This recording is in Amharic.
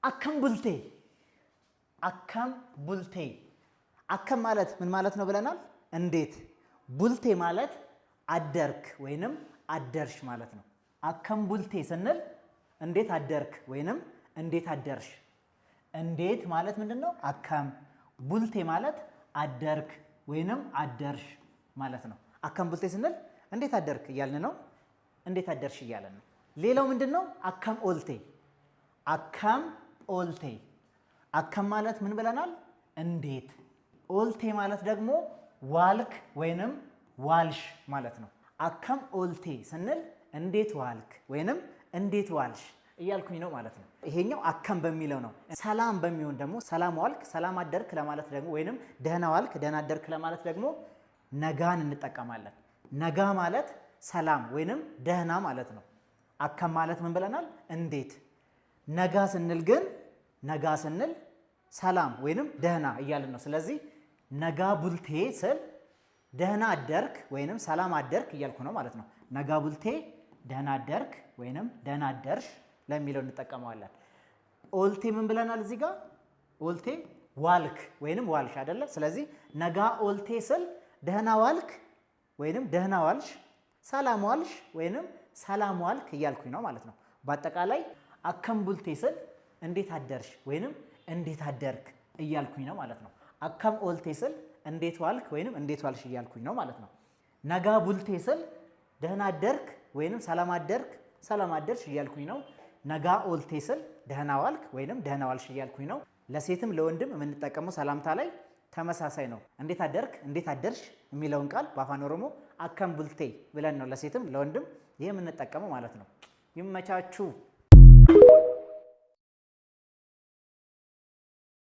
Akkam bulte፣ akkam bulte። Akkam ማለት ምን ማለት ነው ብለናል? እንዴት። Bulte ማለት አደርክ ወይንም አደርሽ ማለት ነው። Akkam bulte ስንል እንዴት አደርክ ወይንም እንዴት አደርሽ። እንዴት ማለት ምንድን ነው? Akkam። Bulte ማለት አደርክ ወይንም አደርሽ ማለት ነው። Akkam bulte ስንል እንዴት አደርክ እያልን ነው። እንዴት አደርሽ እያለን ነው። ሌላው ምንድን ነው? Akkam oolte፣ akkam oolte። Akkam ማለት ምን ብለናል? እንዴት። Oolte ማለት ደግሞ ዋልክ ወይንም ዋልሽ ማለት ነው። Akkam oolte ስንል እንዴት ዋልክ ወይንም እንዴት ዋልሽ እያልኩኝ ነው ማለት ነው። ይሄኛው akkam በሚለው ነው። ሰላም በሚሆን ደግሞ ሰላም ዋልክ፣ ሰላም አደርክ ለማለት ደግሞ ወይንም ደህና ዋልክ፣ ደህና አደርክ ለማለት ደግሞ nagaa ን እንጠቀማለን። Nagaa ማለት ሰላም ወይንም ደህና ማለት ነው። Akkam ማለት ምን ብለናል? እንዴት። Nagaa ስንል ግን፣ nagaa ስንል ሰላም ወይንም ደህና እያልን ነው። ስለዚህ nagaa bulte ስል ደህና አደርክ ወይንም ሰላም አደርክ እያልኩ ነው ማለት ነው። Nagaa bulte ደህና አደርክ ወይንም ደህና አደርሽ ለሚለው እንጠቀመዋለን። Oolte ምን ብለናል እዚህ ጋር? Oolte ዋልክ ወይንም ዋልሽ አይደለ? ስለዚህ nagaa oolte ስል ደህና ዋልክ ወይንም ደህና ዋልሽ፣ ሰላም ዋልሽ ወይንም ሰላም ዋልክ እያልኩኝ ነው ማለት ነው። በአጠቃላይ akkam bulte ስል እንዴት አደርሽ ወይንም እንዴት አደርክ እያልኩኝ ነው ማለት ነው። Akkam oolte ስል እንዴት ዋልክ ወይንም እንዴት ዋልሽ እያልኩኝ ነው ማለት ነው። Nagaa bulte ስል ደህና አደርክ ወይንም ሰላም አደርክ፣ ሰላም አደርሽ እያልኩኝ ነው። Nagaa oolte ስል ደህና ዋልክ ወይንም ደህና ዋልሽ እያልኩኝ ነው። ለሴትም ለወንድም የምንጠቀመው ሰላምታ ላይ ተመሳሳይ ነው። እንዴት አደርክ፣ እንዴት አደርሽ የሚለውን ቃል በአፋን ኦሮሞ akkam bulte ብለን ነው ለሴትም ለወንድም ይህ የምንጠቀመው ማለት ነው። ይመቻችሁ።